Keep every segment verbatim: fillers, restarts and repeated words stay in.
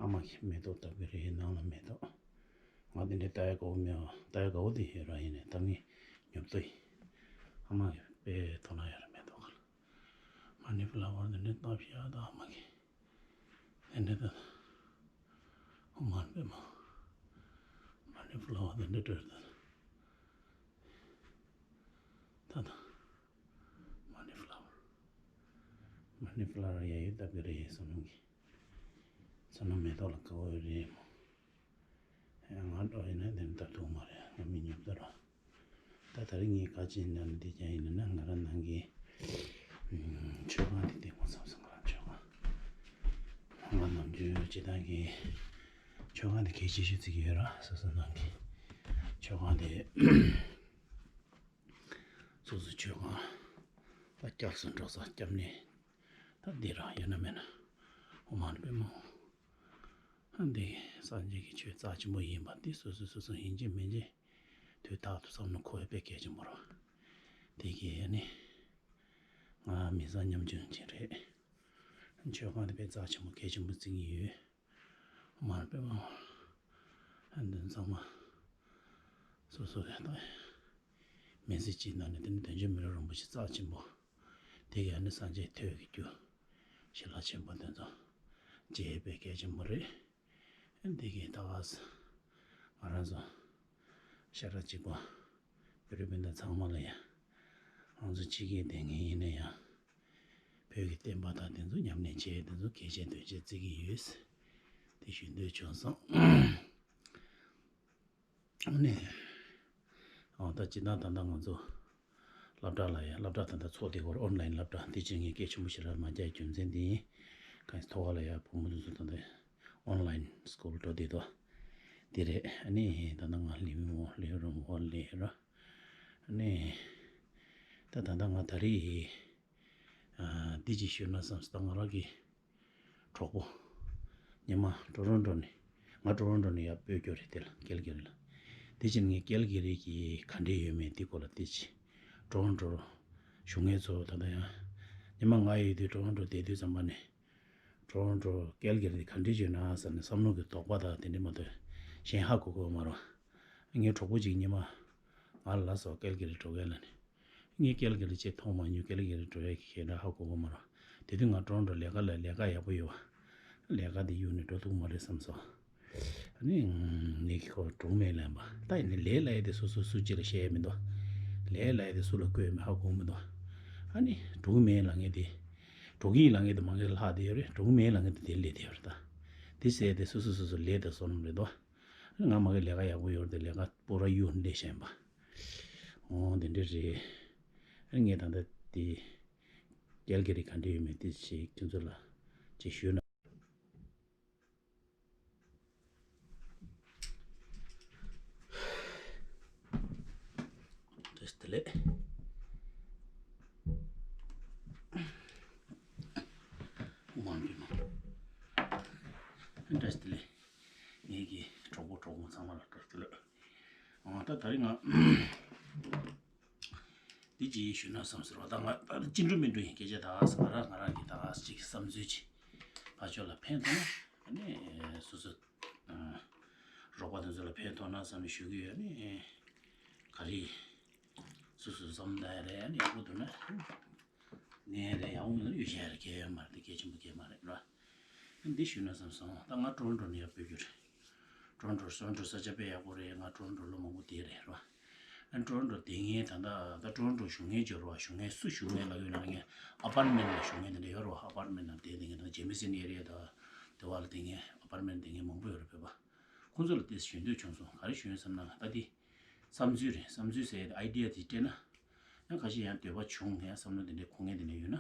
ཨ་མ་གི་མེ་ཏོག་ལྟ་བུ་རེད། ནང་ལ་མེ་ཏོག་ང་དེ་འདྲའི་ལྟ་ཡ་དགའ་བོ་མེད་པ། ལྟ་ཡ་དགའ་བོ་དེ་ཡོད་ར། ཡིན་ནའི་ལྟ་ངན་ཉོབ་ཏོ་ཡིན། ཨ་མ་གི་དཔེ་དོ་སྣང་ཡོད་ར། མེ་ཏོག་ག་ལ། མ་ནི་ཕ་ལ་ཝར་དེ་འདྲའི་ལྟ་བྱེད་ཡ་ད་ཨ་མ་གི། དེ་འདྲའི་ད། ཨོཾ་མ་ཎི་པདྨེ། མ་ནི་ཕ་ལ་ཝར་དེ་འདྲའི་སྤྲོས་ད། ད་ད། མ་ནི་ཕ་ལ་ཝར། མ་ནི་ཕ་ལ་ཝར་ཡ་ཡོད་ལྟ་བུ་རེད། བསམ་བློ་གི། བསམ་བློ་མེ་ཏོག་ལ་དགའ་བོ་རེད་མོ། ཡང་ང་འགྲོ་ཡིན་ན་དེ་ལྟར་འདུག་མ་རེད། ང་མི་ཉོབ་ཏོ་ར། ད་ད་རིང་ངས་ག་ཅི་ཡིན་ན་འདི་ཀྱང་ཡིན་ན་ང་རང་ནང་གི་མཆོད་ཁང་དེ་བལྟས་མོ་བསམ་སོང་། ང་རང་མཆོད་ཁང་། ང་ནམ་རྒྱུན་སྤྱི་བཏང་གི་མཆོད་ཁང་དེ་གལ་ཆེ་ཤོས་བརྩི་གི་ཡོད་ར། སོ་སོ་ནང་གི་མཆོད་ཁང་དེ། སོ་སོ་མཆོད་ཁང་། ད་སྐྱབས་སུ་འགྲོ་ས་སྐྱབས་གནས། ད་འདི་རང་ཡོད་ན་མེད་ན། ཨོཾ་མ་ཎི་པདྨེ་ཧཱུྃ། འདི་སངས་རྒྱས་ཀྱི་ཆོས་རྩ་ཆེན་པོ་ཡིན་པ་འདི་སོ་སོ་སོ་སོ་ཡིན་གཅིག་མིན་གཅིག་དུས་རྟག་ཏུ་བསམ་བློ་འཁོར་བའི་དཔེ་གལ་ཆེན་པོ་རེད། དེ་གི་ཨ་ནི་ང་མི་བཟང་ཉམ་ཆུང་ཅིག་རེད། མཆོད་ཁང་དེ་དཔེ་རྩ་ཆེན་པོ་གལ་ཆེན་པོ་བརྩི་གི་ཡོད། མ་རེད་པས་མ། ཨ་འདི་ཚང་མ་སོ་སོ་གི་ད་མི་ཚེ་གཅིག་ནང་ནས་དེ་ནི་དོན་གཅོད་མི་ལུས་རིན་པོ་ཆེ་རྩ་ཆེན་པོ། དེ་གི་ཨ་ནི་སངས་རྒྱས་ཐོད་ཀྱི་རྒྱུ་ཞལ་ལག་ཆེན་པོ་དེ་ཚོ་མཇལ་བའི་གལ་ཆེན་པོ་རེད། ཨ་འདི་གི་ད་ག་ས་ང་རང་ཚོ་ཤ་ཁྲག་གཅིག་པ་བོད་རིགས་སྤུན་ཟླ་ཚང་མ་ལ་ཡ། ང་ཚོ་ཕྱི་རྒྱལ་སྡོད་མཁན་ཡིན་ན་ཡང་། བོད་ཀྱི་བསྟན་པ་དང་དེ་ཚོ་ཉམས་ལེན་བྱས། དེ་ཚོ་གལ་ཆེན་དོན་ཆེན་བརྩི་གི་ཡོད། དེ་ཞུ་འདོད་བྱུང་སོང་། ཨ་ནི། ཨ་ད་སྤྱིར་བཏང་ད་ལྟ་ང་ཚོ་སློབ་གྲྭ་ལ་ཡ། སློབ་གྲྭ་ད་ལྟ་ཚོགས་དེ་སྐོར་ཨོན་ལན་སློབ་གྲྭ་འདི་ཕྱིར་ངས་སྐད་ཆེན་པོ་ཞེ་དྲག་མ་རྒྱག་རྒྱུ་མཚན་འདི་ཡིན། གང་ཡིན་ཐོག་ཁ་ལ་ཡ་བུ་མོ་དེ་ཚོ་ད་ལྟ་ཨོན་ལན་སྐུལ་འགྲོ་བསྡད་དོ། དེ་རེད། ཨ་ནི་ད་ལྟ་ང་ལི་མི་འོ་ལི་རོ་འོ་ལི་རོ། ཨ་ནི་ད་ད་ལྟ་ང་ད་རེས་ཨ་འདི་ཅིག་ཞུས་ན་བསམ་སོང་། ད་ང་རང་གི་གྲོགས་པོ་ཉི་མ་ཊོ་རོན་ཊོ་ནས། ང་ཊོ་རོན་ཊོ་ནས་ཡར་སྤོས་རྒྱུ་རེད། དེ་ལ་ཀལ་གི་རི་ལ། དེ་ཕྱིར་ངས་ཀལ་གི་རི་གི་ག་འདྲས་ཡོད་མེད་དེ་སྐོར་ལ་དེ་ཅིག་ཊོ་རོན་ཊོ་བཞུགས་མཁན་ཚོ་ད་ལྟ་ཡང་། ཉི་མ་ང་ཡོད་དུས་ཊོ་རོན་ཊོ་བསྡད་དུས་ཙམ་པ་ནས། ཊོ་རོན་ཊོ་ཀལ་གི་རི་ག་འདྲས་ཡོད་ན་ཟེར་ནས་བསམ་བློ་གི་དོགས་པ་དང་དེ་འདྲས་མ་གཏོགས་གཞན་ཧ་གོ་གི་མ་རེད། ངའི་གྲོགས་པོ་གཅིག་ཉི་མ་ང་ལ་ལབ་སོང་། ཀལ་གི་རི་འགྲོ་གས་ལབ་ནས། ངས་ཀལ་གི་རི་ཅིག་མཐོང་མ་མྱོང་། ཀལ་གི་རི་འགྲོ་ཡས་ཀྱི་ཞེ་དྲག་ཧ་གོ་གི་མ་རེད། དེ་དུས་ང་ཊོ་རོན་ཊོ་ལས་ཀ་ལ། ལས་ཀ་ཡག་པོ་ཡོད་པ། ལས་ཀ་དེ་གཡུག་ནས་འགྲོ་ཐུབ་མ་རེད་བསམ་སོང་། ཨ་ནི་ངས་ཁོ་འགྲོ་གི་མེད་ལབ་པ། ད་ཡིན་ནའི་ལས་ལབ་ཡས་དེ་སོ་སོ་སུ་གཅིག་ལ་བཤད་ཡས་མི་འདུག་ལས་ལབ་ཡས་དེ་སུ་ལ་བསྐོས་མེད་ཧ་གོ་མི་འདུག་ཨ་ནི་འགྲོ་གི་མེད་ལབ་མཁན་དེ། འགྲོ་གི་ཡིན་ལབ་མཁན་དེ་མང་གི་ལྷག་བསྡད་ཡོད་རེད། འགྲོ་གི་མེད་ལབ་མཁན་དེ་དེ་སླེབས་བསྡད་ཡོད་རེད་ད། དེ་ཟེར་ཡས་དེ་སོ་སོ་སོ་སོ་ལས་དང་བསོད་ནམས་རེད་དོ། ང་མ་གི་ལས་ཀ་ཡག་པོ་ཡོད་རེད་དེ། ལས་ཀ་སྤོ་ར་གཡུག་སླེབས་བཞིན་པ། འོ་དེ་འདྲ་རེད། ཨ་ངས་ད་ལྟ་དེ་ཀལ་གི་རི་ག་འདྲ་ཡོད་མེད་དེ་ཅིག་ཁྱོད་ཚོ་ལ་ཅིག་ཞུས་ན། བཀྲ་ཤིས་བདེ་ལེགས། ཨོཾ་མ་ཎི་པདྨེ། བཀྲ་ཤིས་བདེ་ལེགས། ངེད་ཀྱི་གྲོགས་པོ་གྲོགས་མོ་ཚང་མ་ལ་བཀྲ་ཤིས་བདེ་ལེགས། ཨ་ད་ད་རིང་ང་འདི་ཅིག་ཞུས་ན་བསམ་ཟེར་བ། ད་ང་ད་ཅི་འགྲོ་མི་འགྲོ་ཡིན་སྐད་ཆ། ད་ང་རང་ང་རང་གི་ད་ཅིག་བསམ་ཚུལ་ཅིག་ཕར་ཕྱོགས་ལ་ཕན་ཐོགས་ན། ཨ་ནི་སོ་སོ་རོགས་པ་དེ་ཚོ་ལ་ཕན་ཐོགས་ན་བསམ་ནས་ཞུ་གི་ཡོད། ཨ་ནི་ག་རེ་སོ་སོ་བསམ་ད་ཡ་རེད། ཨ་ནི་ཡག་པོ་འདུག་ན། ནས་རེད། ཡག་པོ་མི་འདུག་ཡོད་ཤག་རེད། གལ་ཡོད་མ་རེད། དེ་གལ་ཆེན་པོ་གལ་མ་རེད་ར། འདི་ཞུས་ན་བསམ་སོང་། ད་ང་ཊོ་རོན་ཊོ་ནས་ཡར་སྤོ་རྒྱུ་རེད། ཊོ་རོན་ཊོ་ཊོ་རོན་ཊོ་ས་ཆ་དཔེ་ཡག་པོ་རེད། ང་ཊོ་རོན་ཊོ་ལོ་མང་པོ་བསྡད་རེད་ར། ཨ་ཊོ་རོན་ཊོ་བསྡད་མཁན་ད་ལྟ་ད་ཊོ་རོན་ཊོ་བཞུགས་མཁན་ཅིག་ཡོད་རེད་བ། བཞུགས་མཁན་སུ་བཞུགས་མཁན་ལབ་ཡོད་ན། ངས་ཨ་པར་ཊ་མེན་ཊི་ལ་བཞུགས་མཁན་དེ་འདྲ་ཡོད་རེད་བ། ཨ་པར་ཊ་མེན་ཊི་ནང་བསྡད་བསྡད་མཁན་ད་ཇེ་མི་སན་ཨེ་རི་ཡ་དང་དེ་བ་ལ་བསྡད་མཁན་ཨ་པར་ཊ་མེན་ཊི་བསྡད་མཁན་མང་པོ་ཡོད་རེད་བོད་པ། ཁོང་ཚོ་ལ་དེ་ཞུ་འདོད་བྱུང་སོང་། ག་རེ་ཞུ་ཡིན་བསམ་ན་ད་དེ་བསམ་ཚུལ་རེད། བསམ་ཚུལ་ཟེར་ཡ་དེ་ཨའི་ཌི་ཡ་དེ་སྤྲད་ན། ཡང་ཁ་ཤས་ཡང་འདོད་པ་བྱུང་། ཡང་བསམ་བློ་དེ་འདྲའི་འཁོར་མཁན་དེ་འདྲ་ཡོད་ན་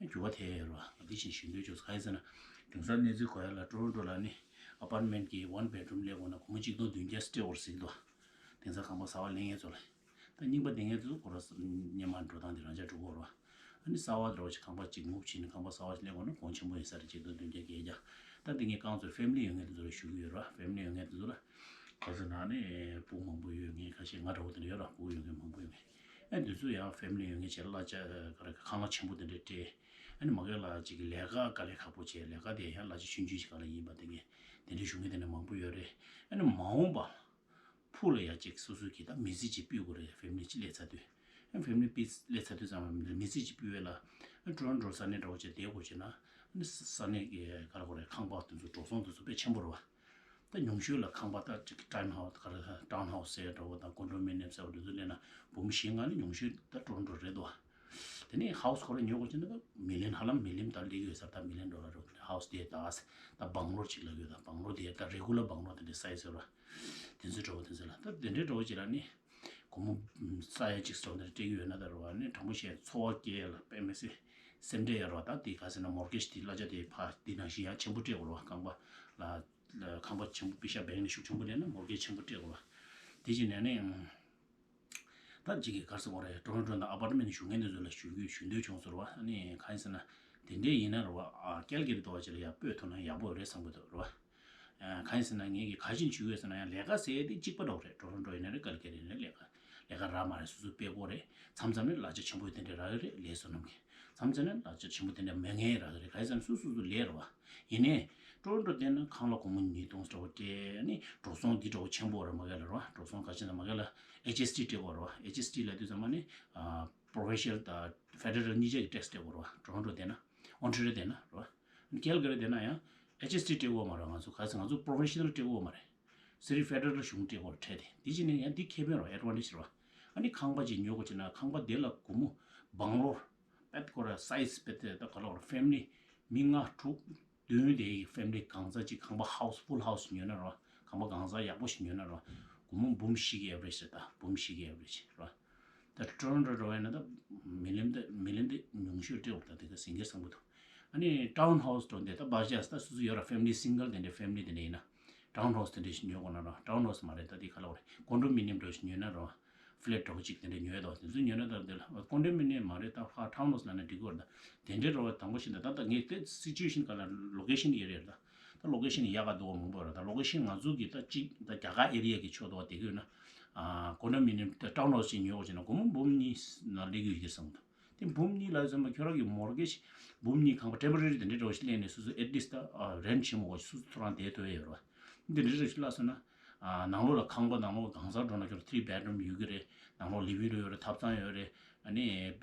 ཡང་འགྱུར་བ་ཐེབས་ཡོད་རེད་བ། དེ་བཞིན་ཞུ་འདོད་བྱུང་སོང་། གང་ཡིན་ཟེར་ན་དེང་སང་གནས་ཚུལ་གོ་ཡ་ལ་ཊོ་རོན་ཊོ་ལ་ནི་ཨ་པར་ཊ་མེན་ཊི་གི་ཝན་བེད་རུམ་སླེབས་དགོས་ན་སྒོར་མོ་གཅིག་སྟོང་བདུན་བརྒྱ་སྤྲད་དགོས་རེད་ཟེར་གྱི་འདུག་དེང་སང་ཁང་པ་གསར་པ་ལེན་མཁན་ཚོ་ལ། ད་རྙིང་པ་བསྡད་མཁན་དེ་ཚོ་ཁོ་རང་སྙེ་མ་འགྲོ་སྟངས་དེ་རང་འཇགས་འགྲོ་གི་ཡོད་རེད་བ། ཨ་ནི་གསར་པ་འདྲ་བོ་ཞིག་ཁང་པ་གཅིག་མུབ་བྱས་ནས་ཁང་པ་གསར་པ་ཞིག་ལེན་དགོས་ན་གོང་ཆེན་པོ་ཡིན་ས་རེད། གཅིག་སྟོང་བདུན་བརྒྱ་བརྒྱད་བརྒྱ། ད་འདི་ངས་རྐང་ཚོད་ཕེ་མི་ལི་ཡོད་མཁན་དེ་ཚོ་ལ་ཞུ་གི་ཡོད་རེད་བ། ཕེ་མི་ལི་ཡོད་མཁན་དེ་ཚོ་ལ་ག་ཚོད་ནང་ནས་སྤུ་གུ་མང་པོ་ཡོད་མཁན། ཁ་ཤས་ང་འདྲ་བོ་དེ་འདྲ་ཡོད་རེད། སྤུ་གུ་ཡོད་མཁན་མང་པོ་ཡོད་མཁན། ཨ་འདི་ཚོ་ཡང་ཕེ་མི་ལི་ཡོད་མཁན་བྱས་གླ་ཆ་ག་རེ་ཁང་གླ་ཆེན་པོ་དེ་འདྲ་སྤྲད། ཨ་ནི་མ་གི་ལ་ཅིག་ལས་ཀ་དཀའ་ལས་ཁག་པོ་བྱས། ལས་ཀ་དེ་ཡང་གླ་ཆ་ཆུང་ཆུང་ཞིག་ག་ལ་ཡིན་པ་དེ་ངས་དེ་འདྲའི་ཞུ་མཁན་དེ་འདྲ་མང་པོ་ཡོད་རེད། ཨ་ནི་མ་འོངས་པ་ཕུགས་ལ་ཡ་ཅིག་སོ་སོ་གིས་ད་མི་ཚེ་ཅིག་སྤུས་དགོས་རེད། ཕེ་མི་ལི་ཅིག་སླེབས་ཚར་དུས། ཨ་ཕེ་མི་ལི་སླེབས་ཚར་དུས་ཙམ་པ་མི་ཚེ་ཅིག་སྤུས་པ་ལ་ཨ་ཊོ་རོན་ཊོ་ས་གནས་འདྲ་བོ་ཅིག་བསྡད་དགོས་བྱས་ན། ཨ་ནི་ས་གནས་ཀྱི་ག་རེ་དགོས་རེད། ཁང་པ་དེ་ཚོ་འགྲོ་སོང་དེ་ཚོ་དཔེ་ཆེན་པོ་རེད་བ། ད་ཉུང་ཤོས་ལ་ཁང་པ་ད་ཅིག་ཊའོན་ཧའུ་སི་ག་རེ་ཊའོན་ཧའུ་སི་ཟེར་འདྲ་བོ་དང་ཀོན་ཌོ་མི་ནི་ཡམ་ཟེར་བ་དེ་ཚོ་སླེབས་ན་འབུམ་བཞི་ལྔ་ནི་ཉུང་ཤོས་ད་ཊོ་རོན་ཊོ་རེད་དོ། དེ་ནས་ཧའུ་སི་ཁོ་རང་ཉོ་དགོས་ཀྱི་ན་ད་མི་ལི་ཡོན་ཧ་ལམ་མི་ལི་ཡོན་ད་སླེབས་ཡོད་ས་རེད། ད་མི་ལི་ཡོན་ཌོ་ལར་རེད། ཧའུ་སི་དེ་ད་ད་བང་ལོ་ཅིག་ལབ་ཡོད། ད་བང་ལོ་དེ་ད་རེ་གུ་ལར་བང་ལོ་དེ་འདྲའི་སའི་ཛི་རེད་བ། དེ་ཚོ་འདྲ་བོ་དེ་ཚོ་ལ་ད་དེ་འདྲའི་འདྲ་བོ་ཅིག་ལ་ནི་སྒོར་མོ་ས་ཡ་གཅིག་སོགས་འདི་སྤྲད་ཀྱི་ཡོད་ན་ད་རེད་བ། ནི་དྲང་པོ་བཤད་འཚོ་བ་སྐྱེལ་ལ་དཔེ་མི་སྲིད་སེམས་ཁྲལ་ཡོད་རེད་བ། ད་དེ་ག་ཟེར་ན་མོར་གེཇ་དེ་གླ་ཆ་དེ་ཕ་དེ་ནང་བཞིན་ཡང་ཆེན་པོ་སྤྲད་དགོས་རེད་བ། ཁང་པ་ལ་ཁང་པ་ཆེན་པོ་པེ་ཤ་བེང་ནས་ཤུགས་ཆེན་པོ་ལེན་ན་མོར་གེཇ་ཆེན་པོ་སྤྲད་དགོས་རེད་བ། དེ་བྱས་ནས་ནི་ད་ཅིག་གི་ག་རེ་ཟེར་དགོས་རེད། ཊོ་རོན་ཊོ་ནང་ཨ་པར་ཊི་མེན་ཊི་བཞུགས་མཁན་དེ་ཚོ་ལ་ཞུ་རྒྱུ་ཞུ་འདོད་བྱུང་སོང་རེད་བ། ཨ་ནི་གང་ཡིན་ཟེར་ན་དེ་འདྲས་ཡིན་ན་རེད་བ། ཨ་ཀལ་ག་རི་འདྲ་བོ་ཅིག་ལ་ཡར་སྤོས་ཐུབ་ན་ཡག་པོ་རེད་བསམ་གྱི་འདུག་རེད་བ། ཨ་གང་ཡིན་ཟེར་ན་ངས་ཀྱི་ག་རེ་བྱེད་ཀྱི་ཡོད་ཟེར་ན་ཡང་ལས་ཀ་ཟེར་ཡས་དེ་གཅིག་པ་འདྲ་བོ་རེད། ཊོ་རོན་ཊོ་ཡིན་ན་རེད། ཀལ་ག་རི་ཡིན་ན་རེད། ལས་ཀ་ལས་ཀ་རག་མ་རེད། སོ་སོ་སྤེལ་དགོས་རེད། མཚམས་མཚམས་ནས་གླ་ཆ་ཆེན་པོ་དེ་འདྲས་རག་གི་རེད། ལས་བསོད་ནམས་ཀྱི་མཚམས་མཚམས་ནས་གླ་ཆ་ཆེན་པོ་དེ་འདྲས་མེད་མཁན་རག་གི་རེད། གང་ཡིན་ཟེར་ན་སོ་སོ་སོ་ལས་རེད་བ། ཡིན་ནའི་ཊོ་རོན་ཊོ་བསྡད་ན་ཁང་གླ་སྒོར་མོ་ཉིས་སྟོང་འདྲ་བོ་སྤྲད། ཨ་ནི་འགྲོ་སོང་འདི་འདྲ་བོ་ཆེན་པོ་རེད། མ་གི་ལ་རེད་བ། འགྲོ་སོང་ག་ཅི་ན་མ་གི་ལ་ཨེཆ་ཨེས་ཊི་སྤྲད་དགོས་རེད་བ། ཨེཆ་ཨེས་ཊི་ལབ་དུས་ཙམ་པ་ནི་ཨ་པོ་རོ་ཝིན་ཤལ་དང་ཕེ་ཌེ་རལ་གཉིས་ཆ་གི་ཊེག་སི་སྤྲད་དགོས་རེད་བ། ཊོ་རོན་ཊོ་བསྡད་ན། ཨོན་ཊ་རི་ཡོ་བསྡད་ན་རེད་བ། ཨ་ནི་ཀལ་ག་རི་བསྡད་ན་ཡང་ཨེཆ་ཨེས་ཊི་སྤྲད་དགོས་མ་རེད། ང་ཚོ་ག་ཚོད་ང་ཚོ་པོ་རོ་ཕེ་ཤ་ནལ་སྤྲད་དགོས་མ་རེད། སི་ཊི་ཕེ་ཌེ་རལ་གཞུང་སྤྲད་དགོས་རེད་ཁྲལ་དེ། དེ་བྱས་ནས་ཡང་འདི་ཁེ་ཕན་རེད་བ། ཨེཌ་ཝན་ཊེཇ་རེད་བ། ཨ་ནི་ཁང་པ་ཅིག་ཉོ་དགོས་བྱས་ན་ཁང་པ་དེ་ལ་སྒོར་མོ་བང་ལོར་པད་ཁོ་ར་སའི་ཛི་པད་དེ་ད་ག་ལ་བར་ཕེ་མི་ལི་མི་ལྔ་དྲུག་བདུན་དེ་ཕེ་མི་ལི་གང་ཟག་ཅིག་ཁང་པ་ཧའུ་སི་ཕུལ་ཧའུ་སི་ཉོས་ན་རེད་བ། ཁང་པ་གང་ཟག་ཡག་པོ་ཞིག་ཉོས་ན་རེད་བ། སྒོར་མོ་འབུམ་བཞི་གི་ཨེ་ཝ་རེཇ་རེད། ད་འབུམ་བཞི་གི་ཨེ་ཝ་རེཇ་རེད་བ། ད་ཊོ་རོན་ཊོ་འགྲོ་བ་ཡིན་ན་ད་མི་ལི་ཡོན་ད་མི་ལི་ཡོན་དེ་ཉུང་ཤོས་སྤྲད་འོ། ད་དེ་ག་སེང་གེ་བཟང་པོ་འདུག་ཨ་ནི་ཊའུན་ཧའུ་སི་འགྲོ་འདི་ད་བ་ཇ་ད་སོ་སོ་ཡོད་ར། ཕེ་མི་ལི་སིང་གལ་དེ་འདྲའི་ཕེ་མི་ལི་དེ་འདྲ་ཡིན་ན་ཊའུན་ཧའུ་སི་དེ་འདྲ་ཞིག་ཉོ་དགོས་ན་ར། ཊའུན་ཧའུ་སི་མ་རེད། ད་དེ་ག་ལ་བ་རེད། ཀོན་ཌོ་མི་ནི་ཡམ་འདྲ་ཞིག་ཉོས་ན་ར། ཕི་ལེཊ་འདྲ་བོ་གཅིག་དེ་འདྲ་ཉོས་དོ། དེ་ཚོ་ཉོས་ན་ད་དེ་ལ་ཀོན་ཌོ་མི་ནི་ཡམ་མ་རེད། ད་ཕ་ཊའུན་ཧའུ་སི་ལ་ན་འགྲིག་གི་རེད། ད་དེ་འདྲའི་འགྲོ་བ་དང་པོ་ཞིག་ད་ད་ངས་དེ་སི་ཅུ་ཨེ་ཤན་ག་ལ་ལོ་ཀེ་ཤན་ཨེ་རི་ཡ་རེད། ད་ད་ལོ་ཀེ་ཤན་ཡག་ག་འདུག་མང་པོ་རེད། ད་ལོ་ཀེ་ཤན་ང་ཚོ་གི་ད་གཅིག་ད་རྒྱ་གར་ཨེ་རི་ཡ་གི་ཕྱོགས་འདུག་བ། དེ་གི་ཡོད་ན་ཀོན་ཌོ་མི་ནི་ཡམ་ད་ཊའུན་ཧའུ་སི་ཅིག་ཉོས་དགོས་བྱས་ན་སྒོར་མོ་འབུམ་གཉིས་ན་སླེབས་ཀྱི་ཡོད་ཀྱི་བསམ་འདུག་དེ་འབུམ་གཉིས་ལ་ཡོད་ཙམ་པ་ཁྱོད་རང་གི་མོར་གེཇ་འབུམ་གཉིས་ཁང་པ་ཊེམ་པོ་རེ་རི་དེ་འདྲའི་འདྲ་བོ་ཞིག་ལེན་ནས་སོ་སོ་ཨེཊ་ལིསི་ཊི་ད་རེན་ཊི་བྱེད་མ་དགོས། སོ་སོ་ཐོ་རངས་བསྡད་ཐུབ་ཡ་ཡོད་རེད་བ། འདི་འདྲའི་འདྲ་བོ་ཞིག་ལབ་སོང་ན། ནང་ལོགས་ལ་ཁང་པ་ནང་ལོགས་གང་སར་འགྲོ་ན་ཁྱོད་ཐི་རི་བེཌ་རུམ་ཡོད་ཀྱི་རེད། ནང་ལོགས་ལི་ཝིང་རུམ་ཡོད་རེད། ཐབ་ཚང་ཡོད་རེད། ཨ་ནི་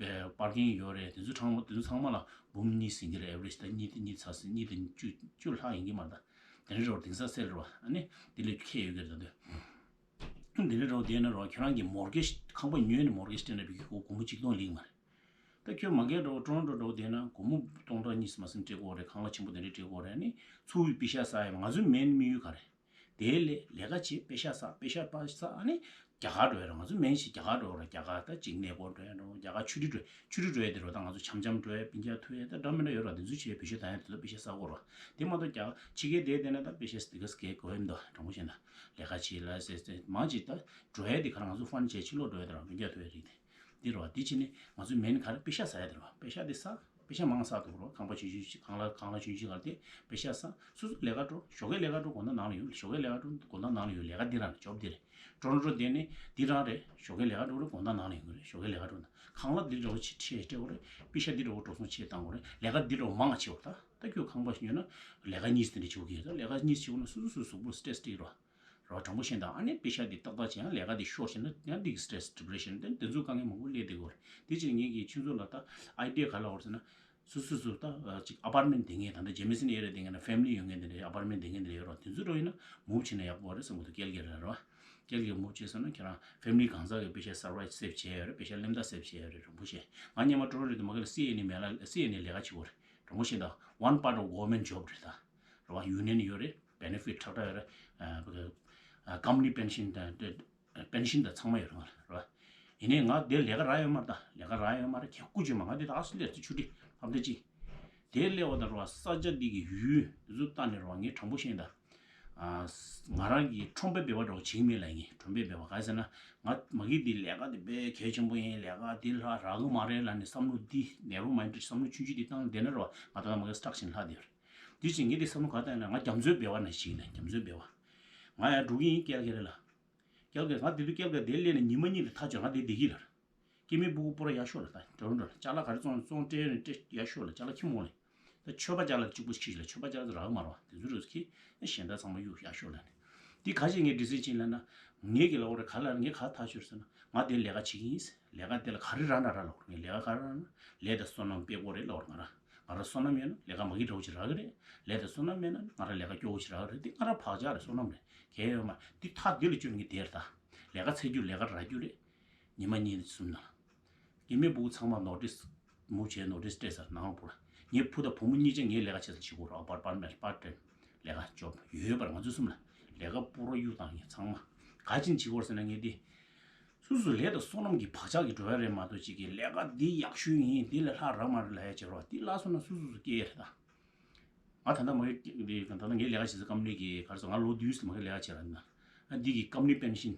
པར་ཀིང་ཡོད་རེད། དེ་ཚོ་ཚང་མ་དེ་ཚོ་ཚང་མ་ལ་འབུམ་གཉིས་ཟིན་གྱི་རེད། ཨེ་ཝ་རེཇ་ད་གཉིས་དེ་གཉིས་ཚ་ཟིན་གཉིས་དེ་བཅུ་བཅུ་ལྷག་ཡིན་གྱི་མ་རེད། ད་དེ་འདྲའི་འདྲ་བོ་དེང་སང་སེལ་རེད་བ། ཨ་ནི་དེ་ལས་ཁེ་ཡོད་ཀྱི་རེད། ད་དུས་འདི་འདྲའི་འདྲ་བོ་དེ་ཡིན་ན་རོ། ཁྱོད་རང་གི་མོར་གེཇ་ཁང་པ་ཉོས་ནས་མོར་གེཇ་སྤྲད་ན་བི་གི་སྒོར་མོ་གཅིག་སྟོང་ལེགས་མ་རེད། ད་ཁྱོད་མ་གིར་འགྲོ་ཊོ་རོན་ཊོ་འགྲོ་བསྡད་ན་སྒོར་མོ་སྟོང་ཕྲག་གཉིས་མ་ཟིན་སྤྲད་དགོས་རེད། ཁང་གླ་ཆེན་པོ་དེ་འདྲ་སྤྲད་དགོས་རེད། ཨ་ནི་འཚོ་བའི་པེ་ཤ་ཟ་ཡ་ང་ཚོའི་མེན་དམིགས་ཡུལ་ག་རེད། དེ་ལས་ལས་ཀ་བྱེད། པེ་ཤ་ཟ། པེ་ཤ་པ་ཟ། ཨ་ནི་རྒྱ་གར་འགྲོ་ཡ་རེད། ང་ཚོ་མེན་ཞིག་རྒྱ་གར་འགྲོ་རེད། རྒྱ་གར་ད་ཅིག་གནས་སྐོར་འགྲོ་ཡ་འགྲོ། རྒྱ་གར་ཆུ་ཊི་འགྲོ། ཆུ་ཊི་འགྲོ་ཡ་དེ་རོ། ད་ང་ཚོ་འཆམ་འཆམ་འགྲོ་ཡ་སྤུན་ཀྱག་ཐུག་ཡ་ད་འདྲ་མི་འདྲ་ཡོད་ར། དེ་ཚོ་བྱེད་པའི་ཤ་ད་ཡ་དེ་ཚོ་པེ་ཤ་ཟ་དགོས་ར། དེ་མ་གཏོགས་རྒྱ་གར་ཕྱི་རྒྱལ་དེ་བསྡད་ན་ད་པེ་ཤ་ཟ་དེ་ག་ཟ་གེ་གོ་ཡ་མི་འདུག་དྲང་པོ་བཤད་ན་ལས་ཀ་བྱེད་ལ་ཟེར་ཟེར་མང་ཅིག་ད་འགྲོ་ཡ་དེ་ག་ར་ང་ཚོ་ཧྥན་བྱས་ཕྱི་ལོགས་འགྲོ་ཡ་དེ་ར། སྤུན་ཀྱག་ཐུག་ཡ་རིགས་དེ། འདི་རེད་བ། འདི་བྱས་ནས་ང་ཚོའི་མེན་ག་རེ། པེ་ཤ་ཟ་ཡ་དེ་རེད་བ། པེ་ཤ་དེ་ཟ། པེ་ཤ་མང་ཟ་འདུག་རོ། ཁང་པ་ཆུང་ཆུང་ཞིག་ཁང་གླ་ཁང་གླ་ཆུང་ཆུང་ག་རེ་དེ་པེ་ཤ་ཟ། སོ་སོ་ལས་ཀ་འགྲོ། ཞོགས་ཀས་ལས་ཀ་འགྲོ་དགོང་དག་ནང་ལ་ཡོང་། ཞོགས་ཀས་ལས་ཀ་འགྲོ་དགོང་དག་ནང་ལ་ཡོང་། ལས་ཀ་འདི་རང་རེད། ཇོབ་འདི་རེད། ཊོ་རོན་ཊོ་དེ་ནི་འདི་རང་རེད། ཞོགས་ཀས་ལས་ཀ་འགྲོ་རེད། དགོང་དག་ནང་ལ་ཡོང་གི་རེད། ཞོགས་ཀས་ལས་ཀ་འགྲོ་ན་ཁང་གླ་འདི་འདྲ་བོ་ཆེ་ཆེ་སྤྲད་དགོས་རེད། པེ་ཤ་འདི་འདྲ་བོ་འགྲོ་སོང་ཆེ་བཏང་དགོས་རེད། ལས་ཀ་འདི་འདྲ་བོ་མང་ང་བྱེད་དགོས་རེད། ད་ད་ཁྱོད་ཁང་པ་ཞིག་ཉོས་ན་ལས་ཀ་གཉིས་དེ་འདྲ་བྱེད་དགོས་ཀྱི་རེད། ལས་ཀ་གཉིས་བྱེད་དགོས་ན་སོ་སོ་སོ་སོ་གཟུགས་པོ་སི་ཊེ་རེ་སི་སྤྲད་ཀྱི་རེད་བ། རོ། དྲང་པོ་བཤད་ན་ད་ཨ་ནི་པེ་ཤ་འདི་ཏག་ཏག་བྱས་ཡང་ལས་ཀ་འདི་ཤོར་བྱས་ན་ཡང་འདི་གི་སི་ཊེ་རེ་སི་ཌི་པི་རེ་ཤན་དེ་འདི་ཚོ་དཀའ་ངལ་མང་པོ་སླེབས་བསྡད་ཀྱི་ཡོད་རེད། དེ་ཕྱིར་ངེད་ཀྱིས་ཁྱོད་ཚོ་ལ་ད་ཨའི་ཌི་ཡ་ག་ལབ་དགོས་རེད་ཟེར་ན། སོ་སོ་སོ་ད་ཅིག་ཨ་པར་མེན་ཊི་བསྡད་མཁན་ད་ལྟ་ཇེ་མི་སན་ཨེ་རི་ཡ་བསྡད་མཁན་ན་ཕེ་མི་ལི་ཡོད་མཁན་དེ་འདྲ་ཨ་པར་མེན་ཊི་བསྡད་མཁན་དེ་འདྲ་ཡོད་རེད་བ། དེ་ཚོ་འདྲ་ཡིན་ན་མུབ་བྱས་ན་ཡག་པོ་རེད་བསམ་གྱི་འདུག་ཀལ་ག་རི་རེད་བ། ཀལ་ག་རི་མུབ་བྱས་སོང་ན་ཁྱེད་རང་ཕེ་མི་ལི་གང་ཟག་གི་པེ་ཤ་སར་ཝའིབ་སེབ་བྱས་ཡོད་རེད། པེ་ཤ་སླེབས་ད་སེབ་བྱས་ཡོད་རེད། དྲང་པོ་བཤད། ང་སྔོན་མ་ཊོ་རོན་ཊོ་དེ་མ་གི་ལ་སི་ཨེན་ཨེ་མེད་ལ་སི་ཨེན་ཨེ་ལས་ཀ་བྱེད་ཀྱི་ཡོད་རེད། དྲང་པོ་བཤད་ད་one part of government job རེད་ད། རེད་བ། ཡུ་ནི་ཡན་ཡོད་རེད། བེ་ནེ་ཕིཊ་ཁྲག་ཁྲག་ཡོད་རེད། ཨ་ཀམ་པ་ནི་པེན་ཤན་དང་པེན་ཤན་དང་ཚང་མ་ཡོད་རེད་ང་ལ་རེད་བ། ཡིན་ནའི་ང་དེ་ལས་ཀ་རག་ཡོད་མ་རེད་ད། ལས་ཀ་རག་ཡོད་མ་རེད། ཁྱེད་སྐུ་མཁྱེན་མ། ང་དེ་ད་སུ་ལས་ཆུ་ཊི་ཧབ་ཏ་གཅིག་དེ་སླེབས་པ་དང་རེད་བ། ས་ཆ་འདི་གི་ཡུལ་འདི་ཚོ་ལྟ་ནས་རེད་བ། ངས་དྲང་པོ་བཤད་ད། ང་རང་གིས་ཁྲོམ་པའི་འབད་པ་འདྲ་བོ་བྱེད་ཀྱི་མེད་ལབ་ཡིན། ཁྲོམ་པའི་འབད་པ་ག་རེ་ཟེར་ན། ང་མ་གི་འདི་ལས་ཀ་འདི་དཔེ་གལ་ཆེན་པོ་ཡིན། ལས་ཀ་འདི་ལྷག་རག་གི་མ་རེད་ལབ་ནས་བསམ་བློ་འདི་ནེ་རོ་མའིན་ཌེཌ་བསམ་བློ་ཆུང་ཆུང་འདི་བཏང་བསྡད་ན་རེད་བ། ང་ད་ལྟ་མ་གི་སི་ཊག་ཤན་ལྷག་བསྡད་ཡོད་རེད། འདི་བྱས་ངས་འདི་བསམ་བློ་ག་བཏང་ན་ང་རྒྱ་མཚོའི་འབད་པ་ནང་བཞིན་ལ། རྒྱ་མཚོའི་འབད་པ། ང་ཡར་འགྲོ་གི་ཡིན་ཀལ་ག་རི་ལ། ཀལ་ག་རི་ང་དེ་དུས་ཀལ་ག་རི་དེ་སླེབས་ནས་ཉི་མ་གཉིས་དེ་ཐག་ཆོད། ང་དེ་བསྡད་ཀྱི་ལ། སྐྱེ་དམན་སྤུ་གུ་པོ་ར་ཡག་ཤོས་ལ་ད་འགྲོ་འགྲོ་ལ་ཅ་ལག་ག་རེ་བཙོང་བཙོང་སྤྲད་ནས་སྤྲད་ཡག་ཤོས་ལ་ཅ་ལག་ཁྱི་མོ་ལ། ད་མཆོད་པ་ཅ་ལག་གཅིག་པུ་ཁྱི་ལ་མཆོད་པ་ཅ་ལག་རག་མ་རེད་བ། དེ་ཚོ་རུ་ཁྱི་གཞན་དག་ཚང་མ་གཡུག་ཡག་ཤོས་ལ་ནི། དེ་ག་ཅིག་ངས་འདྲི་སེ་ཕྱིན་ལ་ན། ངས་ཀྱི་ལ་འོ་རེ་ག་ལ་ངས་ག་ཐག་ཆོད་ཟེར་ན་ང་དེ་ལས་ཀ་བྱེད་ཀྱི་ཡིན། ལས་ཀ་དེ་ལ་ག་རེ་རག་ན་རག་ལ་འོ་ངས་ལས་ཀ་ག་རེ་རག་ན་ལས་དང་བསོད་ནམས་སྤེལ་དགོས་རེད་ལ་འོ་ང་ར། ང་ར་བསོད་ནམས་ཡོད་ན་ལས་ཀ་མ་གི་འདྲ་བོ་ཅིག་རག་གི་རེད། ལས་དང་བསོད་ནམས་མེད་ན་ང་ར་ལས་ཀ་སྐྱོ་བོ་ཅིག་རག་གི་རེད། དེ་ང་ར་བག་ཆགས་རེད་བསོད་ནམས་རེད་གལ་ཡོད་མ་དེ་ཐག་དེ་ལ་བཅོལ་ངས་དེར་ད། ལས་ཀ་འཚོལ་རྒྱུ་ལས་ཀ་རག་རྒྱུ་རེད། ཉི་མ་གཉིས་གསུམ་ནང་། སྐྱེ་དམན་སྤུ་གུ་ཚང་མ་ནོ་ཊིས་མུ་བྱས་ནོ་ཊིས་སྤྲད་ཚར་ནང་ལ་བུར། ངའི་བུ་དང་བུ་མོ་གཉིས་ཆ་ངའི་ལས་ཀ་བྱེད་ས་བྱེད་དགོས་རོགས་པར་པར་མེར་པར་ཊེམ་ལས་ཀ་ཅོབ་ཡོད་པར་ང་ཚོ་གསུམ་ལ་ལས་ཀ་པུ་རོ་གཡུག་བཏང་ཡིན་ཚང་མ། ག་ཅིན་བྱེད་དགོས་ཟེར་ན་ངས་འདི། སུ་སུ་ལས་དང་བསོད་ནམས་ཀྱི་བག་ཆགས་ཀྱི་འགྲོ་ཡ་རེད་མ་གཏོགས་ཅིག་གི་ལས་ཀ་འདི་ཡག་ཤོས་ཡིན་འདི་ལས་ལྷག་རག་མ་རེད་ལབ་ཡ་བྱེད་རོགས་འདི་ལ་སོང་ན་སུ་སུ་སུ་སྐྱེ་ཡ་རེད་ད། ང་ད་ལྟ་མ་གི་འདི་ད་ལྟ་ངའི་ལས་ཀ་བྱེད་ས་ཀམ་ནི་གི་ག་རེ་ཟེར་ང་ལོ་བདུན་ཙམ་མ་གི་ལས་ཀ་བྱེད་ར་ན། ཨ་འདི་གི་ཀམ་ནི་པེན་ཤིན་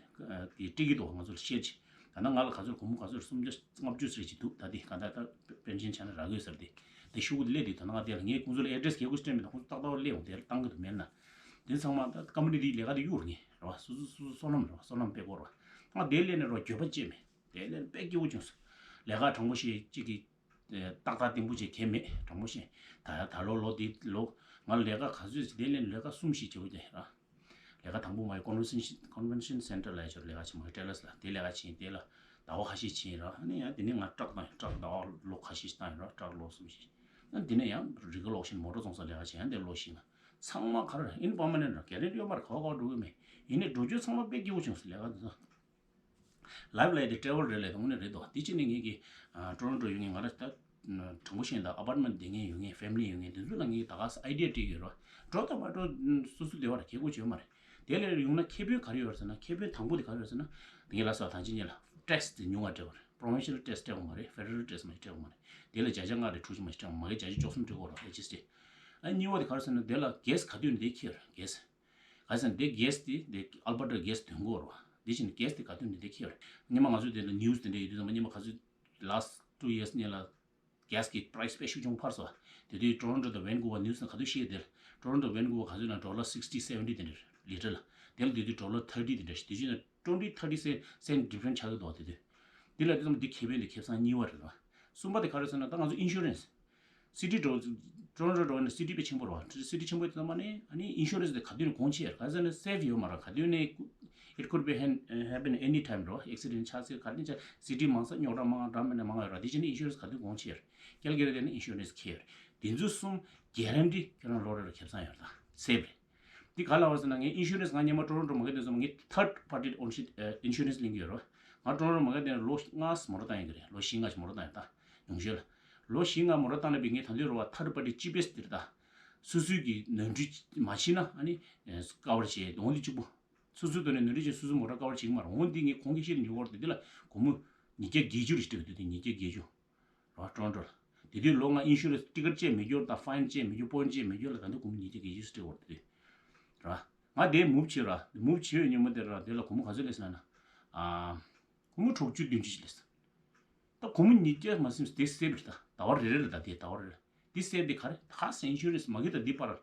གི་སྤྲད་ཀྱི་འདུག་ང་ཚོ་ལ་བཤད་ཅི། ད་ལྟ་ང་ལ་ག་ཚོད་སྒོར་མོ་ག་ཚོད་སུམ་བརྒྱ་ལྔ་བཅུ་ཟེར་གྱི་འདུག་ད་འདི་ག་ད་ད་པེན་ཤིན་ཆ་ནས་རག་གི་ཡོད་ཟེར་ཏེ། དེ་ཤུ་གུ་དེ་སླེབས་དུས་ད་ལྟ་ང་དེ་ལ་ངས་ཁོང་ཚོ་ལ་ཨེ་ཌི་རེ་སི་གལ་གུ་སྤྲད་མེད་ན་ཁོང་ཚོ་ཏག་ཏག་སླེབས་འོང་དེ་ལ་བཏང་གི་འདུག་མེད་ན། དེ་ཚང་མ་ད་ཀམ་ནི་དེའི་ལས་ཀ་དེ་གཡུག་ར་ངས་ར་བ་སོ་སོ་སོ་སོ་བསོད་ནམས་ར་བ་བསོད་ནམས་དཔེ་དགོས་ར་བ། ང་དེ་སླེབས་ནས་ར་འགྱོད་པ་སྐྱེས་མེད་དེ་སླེབས་ནས་དཔེ་སྐྱིད་པོ་བྱུང་སོང་། ལས་ཀ་དྲང་པོ་ཞིག་གཅིག་གི་ཏག་ཏག་ལྟད་མོ་ཅིག་གས་མེད་དྲང་པོ་བཤད། ད་ཡ་ད་ལོ་ལོ་འདི་ལོ་ང་ལས་ཀ་ག་ཚོད་ཅིག་དེ་ལས་ལས་ཀ་གསུམ་ཞིག་བྱེད་དགོས་ཀྱི་ར། ལས་ཀ་དང་པོ་མ་ཡི་ཀོན་ཝེན་ཤན་ཀོན་ཝེན་ཤན་སེན་ཊར་ལ་ཡ་ཆོར་ལས་ཀ་བྱེད་མ་ཡི་ཊེ་ལ་སི་ལ་དེ་ལས་ཀ་བྱེད་དེ་ལ་ཟླ་བ་ཁ་ཤས་ཕྱིན་ར་ཨ་ནི་ཡང་དེ་ནས་ང་ཊག་བཏང་ཡིན་ཊག་ཟླ་བ་ལོ་ཁ་ཤས་ཤིག་བཏང་ཡིན་ར་ཊག་ལོ་གསུམ་ཞིག་ཨ་དེ་ནས་ཡང་རི་ག་ལོག་ཤིན་མོ་ཊ་བཙོང་ས་ལས་ཀ་བྱེད་ཡང་དེ་ལོ་ཤིག་ན་ཚང་མ་ག་རེ་ཨིན་པར་མ་ནེན་ཊ་ར་གལ་རེད་ཡོད་མ་རེད་ག་བ་ག་བ་འགྲོ་གི་མེད་ཡིན་ནས་འགྲོ་རྒྱུ་ཚང་མ་དཔེ་སྐྱིད་པོ་བྱུང་སོང་ལས་ཀ་དེ་ཚོ། ལའིབ་ལ་ཡ་དེ་ཊེ་བལ་རེད་ལས་དང་ནི་རེད་དོ། དེ་ཕྱི་ནས་ངེད་ཀྱི་ཊོ་རོན་ཊོ་ཡོད་ངེད་ང་ར་ད་དྲང་པོ་བཤད་ན་ད་ཨ་པར་ཊ་མེན་ཊི་བསྡད་མཁན་ཡོད་ངེད་ཕེ་མི་ལི་ཡོད་ངེད་དེ་ཚོ་ལ་ངེད་ད་ག་ས་ཨའི་ཌི་ཡ་སྤྲད་ཀྱི་ཡོད་རོ། འགྲོ་དང་མ་འགྲོ་སོ་སོ་བདེ་བ་རེད་ཁེ་གོ་བྱོས་མ་རེད། དེ་ལས་ཡོང་ན་ཁེ་ཕན་ག་རེ་ཡོད་རེད་ཟེར་ན་ཁེ་ཕན་དང་པོ་དེ་ག་རེ་ཡོད་ཟེར་ན། དེ་ངེད་ལ་སོགས་ད་ཅི་ཉེ་ལ་ཊེག་སི་དེ་ཉུང་བ་སྤྲད་པ་རེད། པོ་རོ་བིན་ཤལ་ཊེག་སི་སྤྲད་པ་མ་རེད། ཕེ་ཌེ་རལ་ཊེག་སི་མ་སྤྲད་པ་མ་རེད། དེ་ལ་བརྒྱ་ཆ་ལྔ་རེད་དྲུག་ཅུ་མ་སྤྲད་པ་མ་རེད། བརྒྱ་ཆ་བཅུ་གསུམ་སྤྲད་དགོས་རོ་ཨེ་ཅི་སི་ཊི། ཨ་གཉིས་པ་དེ་ག་རེ་ཟེར་ན་དེ་ལ་གེ་སི་ག་དུས་ནས་དེ་ཁེ་ཡོད་རེད་གེ་སི། ག་ཟེར་ན་དེ་གེ་སི་དེ་དེ་ཨལ་བྷར་ཊ་གེ་སི་དོན་གོ་རོ། དེ་བཞིན་གེ་སི་དེ་ག་དུས་ནས་དེ་ཁེ་ཡོད་རེད། སྔོན་མ་ང་ཚོས་དེ་ལ་ནིའུ་སི་དེ་འདྲ་ཡོད་དུས་ཙམ་པ་སྔོན་མ་ག་ཚོད་last two years སྔོན་ལ་གེ་སི་གི་པ་རའི་སི་དཔེ་ཤུགས་ཆུང་འཕར་སོང་། དེ་དུས་ཊོ་རོན་ཊོ་དང་ཝན་ཀུ་ཝར་ནིའུ་སི་ནང་ག་དུས་ཤེས་དེ་ལ་ཊོ་རོན་ཊོ་ཝན་ཀུ་ཝར་ག་ཚོད་ན་ཌོ་ལར་སིག་སི་ཊི་སེ་ཝན་ཊི་དེ་འདྲ་རེད་ལི་ཊར་ལ། དེ་ལ་དེ་དུས་ཌོ་ལར་ཐར་ཊི་དེ་འདྲ་ཞིག་དེ་བཞིན་ཊོན་ཊི་ཐར་ཊི་སེན་སེན་ཌི་ཕ་རེན་ཆགས་ཀྱི་འདུག་དེ་དུས། དེ་ལ་དེ་ཙམ་དེ་ཁེ་ཕན་དེ་ཁེ་བཟང་གཉིས་པ་རེད་བ། གསུམ་པ་དེ་ག་རེ་ཟེར་ན་ད་ང་ཚོ་ཨིན་ཤུ་རན་སི། སི་ཊི་འགྲོ། ཊོ་རོན་ཊོ་འགྲོ་བ་ནི་སི་ཊི་དཔེ་ཆེན་པོ་རེད་བ། སི་ཊི་ཆེན་པོ་དེ་ཚང་མ་ནི་ཨ་ནི་ཨིན་ཤུ་རན་སི་དེ་ག་དུས་ནས་གོང་ཆེ་ཡོད་རེད། ག་ཟེར་ན་སེབ་ཡོད་མ་རེད། ག་དུས་ནས་it could be happen any time རེད་བ། ཨེག་སི་ཌེན་ཊི་ཆགས་སྲིད་ག་དུས་ཆགས། སི་ཊི་མང་ས་རྙོག་དྲ་མང་འདྲ་མིན་ན་མང་ཡོད་རེད། དེ་བྱས་ནས་ཨིན་ཤུ་རན་སི་ག་དུས་གོང་ཆེ་ཡོད་རེད། ཀལ་ག་རི་དེ་ནི་ཨིན་ཤུ་རན་སི་ཁེ་ཡོད་རེད། དེ་ཚོ་གསུམ་གེ་རན་ཊི་ཁྱེད་རང་ལོ་རེ་ལ་ཁེ་བཟང་ཡོད་རེད་ད་སེབ་རེད། འདི་ག་ལ་བ་ཟེར་ན་ངས་ཨིན་ཤུ་རན་སི་ང་སྔོན་མ་ཊོ་རོན་ཊོ་མ་གི་དེ་ཚོ་ངས་ཐར་ཌི་པར་ཊི་ཨོན་ཤིབ་ཨིན་ཤུ་རན་སི་ལེན་གྱི་ཡོད་རེད། ང་ཊོ་རོན་ཊོ་མ་གི་དེ་ནས་ལོ་ལྔ་མོ་ཊ་བཏང་ཡོད་ཀྱི་རེད། ལོ་བཞི་ལྔ་ཞིག་མོ་ཊ་བཏང་ཡོད་ད། ཉུང་ཤོས་ལ། ལོ་བཞི་ལྔ་མོ་ཊ་བཏང་ནས་པའི་ངས་ད་འདོད་རུ་བ་ཐར་ཌི་པར་ཊི་ཅི་པེ་སི་དེ་རེད་ད། སོ་སོའི་གི་ནོར་འཁྲུལ་མ་ཕྱིན་ན་ཨ་ནི་ཀ་བར་བྱེད་འོང་དེ་གཅིག་པོ། སོ་སོའི་ཐོག་ནས་ནོར་འཁྲུལ་བྱས་སོ་སོའི་མོ་ཊ་ཀ་བར་བྱེད་ཀྱི་མ་རེད། འོང་དེ་ངས་གོང་གི་ཤེས་ཉོ་བར་དེ་དེ་ལ་སྒོར་མོ་ཉིས་བརྒྱ་བརྒྱད་ཅུ་རེ་སྤྲད་དེ་དེ་ཉིས་བརྒྱ་བརྒྱད་ཅུ། རོ་ཊོ་རོན་ཊོ་ལ། དེ་དུས་ལོ་ལྔ་ཨིན་ཤུ་རན་སི་ཊི་ཀེ་ཊི་བཅད་མི་འགྱུར་དང་ཕའིན་བཅད་མི་འགྱུར་པོན་བཅད་མི་འགྱུར་ལ་ད་དུང་སྒོར་མོ་ཉིས་བརྒྱ་བརྒྱད་ཅུ་སྤྲད་དགོས་རེད་དེ། ར། ང་དེ་མུབ་བྱས་ར་མུབ་བྱས་ཡོད་ཉིན་མོ་དེ་ར་དེ་ལ་སྒོར་མོ་ག་ཚོད་སླེབས་སོང་ན། ཨ། སྒོར་མོ་དྲུག་ཅུ་བདུན་ཅུ་ཞིག་སླེབས་སོང་། ད་སྒོར་མོ་ཉིས་བརྒྱ་མ་ཟིན་དེ་སེབ་རེད་ད་ཟླ་བ་རེ་རེ་ལ་ད་དེ་ཟླ་བ་རེ་རེ། དེ་སེབ་དེ་ག་རེ་ད་ཧ་སེ་ཨིན་ཤུ་རན་སི་མ་གི་ད་འདི་པར།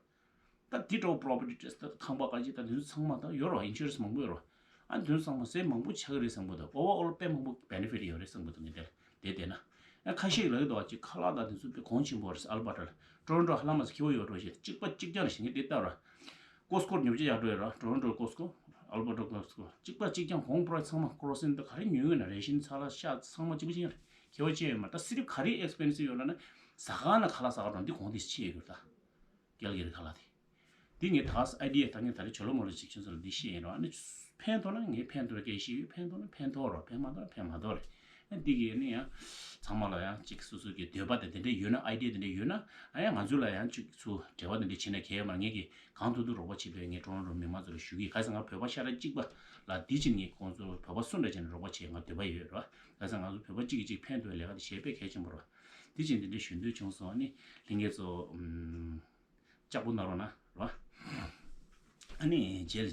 ད་དེ་འདྲ་བོ་པོ་རོ་པར་ཊི་ཊེག་སི་ད་ཁང་པ་ཁ་ཤས་ད་དེ་ཚོ་ཚང་མ་ད་ཡོད་རོ། ཨིན་ཤུ་རན་སི་མང་པོ་ཡོད་རོ། ཨ་དེ་ཚོ་ཚང་མ་སེབ་མང་པོ་ཆགས་ཀྱི་རེད་བསམ་གི་འདུག་ཨོ་ཝར་ཨོལ་དཔེ་མང་པོ་བེ་ནེ་ཕིཊ་ཡོད་རེད་བསམ་གི་འདུག་ངས་དེ་ལ་དེ་བལྟས་ན། ཨ་ཁ་ཤས་ལ་ཡོད་དོ་ཅིག་ཁ་ལག་ད་དེ་ཚོ་དཔེ་གོང་ཆེན་པོ་རེད། ཨལ་བྷར་ཊ་ལ་ཊོ་རོན་ཊོ་ཧ་ལམ་ས་ཁེ་པོ་ཡོད་འགྲོ་ཞེས་གཅིག་པ་གཅིག་རྐྱང་རེད་ཞེས་ངས་དེ་ལྟ་ར། ཀོ་སི་ཀོ་ཉོ་ཆ་ཡག་འགྲོ་ཡོད་ར། ཊོ་རོན་ཊོ་ཀོ་སི་ཀོ། ཨལ་བྷར་ཊ་ཀོ་སི་ཀོ་གཅིག་པ་གཅིག་རྐྱང་གོང་པོ་ར་ཚང་མ་ཀོ་རོ་སིན་ད་ག་རེ་ཉོས་ཡོད་ན་རེ་ཤིན་ཚ་ལ་ཤ་ཚང་མ་གཅིག་པ་གཅིག་རྐྱང་རེད། ཁེ་པོ་ཅི་ཡོད་མ་རེད། ད་སི་རིབ་ག་རེ་ཨེག་སི་པེན་སིབ་ཡོད་ལ་ན་ཟ་ཁང་ན་ཁ་ལག་ཟ་ག་འགྲོ་འདི་གོང་དེ་ཆེ་ཡོད་གི་རེད་ད། ཀལ་གི་རི་ཁ་ལག་དེ། འདི་ངས་ད་ཨའི་ཌི་ཡ་ད་ངས་ད་རེས་བྱོལ་ལོ་མ་ལོ་ཅིག་ཁྱོད་ཚོ་ལ་འདི་བཤད་ཡིན་རོགས། ཨ་ནི་ཕན་ཐོགས་ན་ངས་ཕན་ཐོགས་སྐད་ཤེས་ཡོད། ཕན་ཐོགས་ན་ཕན་ཐོགས་རོགས། ཕན་མ་ཐོགས་ན་ཕན་མ་ཐོགས་རེད། ཨ་འདི་གི་ནི་ཡང་ཚང་མ་ལ་ཡང་ཅིག་སོ་སོ་གི་འདོད་པ་དེ་དེ་འདྲས་ཡོད་ན་ཨའི་ཌི་ཡ་དེ་འདྲས་ཡོད་ན་ཨ་ཡང་ང་ཚོ་ལ་ཡང་ཅིག་ཚུར་འབྲེལ་བ་དེ་འདྲས་བྱེད་ན་གལ་ཡོད་མ་རེད། ངས་ཀྱི་གང་ཐུབ་ཐུབ་རོགས་པ་བྱེད་འདོད་ངས་ཀྲོང་རོང་མི་མང་ཚོ་ལ་ཞུ་གི། ག་ས་ང་བོད་པ་ཤ་ཁྲག་གཅིག་པ་ལ་འདི་ཕྱིན་ངས་ཁོང་ཚོ་བོད་པ་སུ་འདྲ་བྱས་ནས་རོགས་པ་བྱེད་ང་འདོད་པ་ཡོད་རོགས། ག་ས་ང་ཚོ་བོད་པ་གཅིག་གིས་གཅིག་ཕན་ཐོགས་ལས་ཀ་དེ་བྱེད་དཔེ་གལ་ཆེན་པོ་རོགས། འདི་ཕྱིན་དེ་འདྲས་ཞུ་འདོད་བྱུང་སོང་། ཨ་ནི་ལྷན་རྒྱས་ཚོ་ཨུམ། ལྕགས་པོ་ན་རོགས་ན་རོགས། ཨ་ནི་རྗེས་ལ།